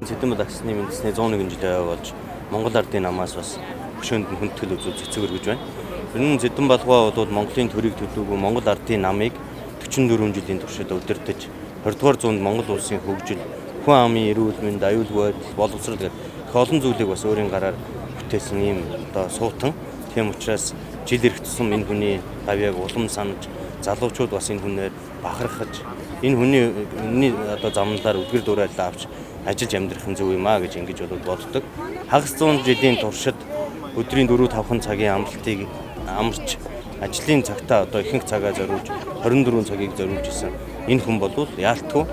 Цэдэн Балагсны мэдсний 101 жилийн ой болж Монгол ардын намаас бас хөшөөнд нь хүндэтгэл үзүүл цэцэг өргөж байна. Ер нь Цэдэн Балгуа бол Монголын төрийг төлөөгүй Монгол ардын намыг 44 жилийн туршид удирдах 20 дугаар зуунд Монгол улсын хөгжил, хүн амын эрүүл мэнд, аюулгүй байдал, боловсрол гэх их олон зүйлийг бас өөрийн гараар бүтээсэн ийм одоо суутан. Тийм учраас жил ирэх тусам энэ хүний гавьяаг улам санаж, залуучууд бас энэ хүнээр бахархаж, энэ хүний одоо замналаар үлгэр дуурайл авч ажиллаж амьдрах нь зөв юм а гэж ингэж бол боддог. Хагас 100 жилийн туршид өдрийн 4 5 цагийн амралтыг амарч ажлын цагтаа одоо ихэнх цагаа зориулж 24 цагийг зориулж исэн энэ хүн бол яалтгүй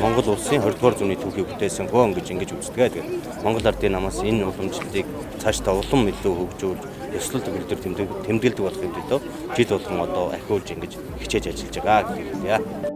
Монгол улсын 20 дугаар зууны түүхийг бүтээсэн хүн гэж ингэж үздэг. Тэгээд Монгол ардын намаас энэ уламжлалыг цаашдаа улам илүү хөгжүүлж ёслол төгөлдөр тэмдэглэдэг болохын төлөө жил болгон одоо ахиулж ингэж хичээж ажиллаж байгаа гэдэг юм.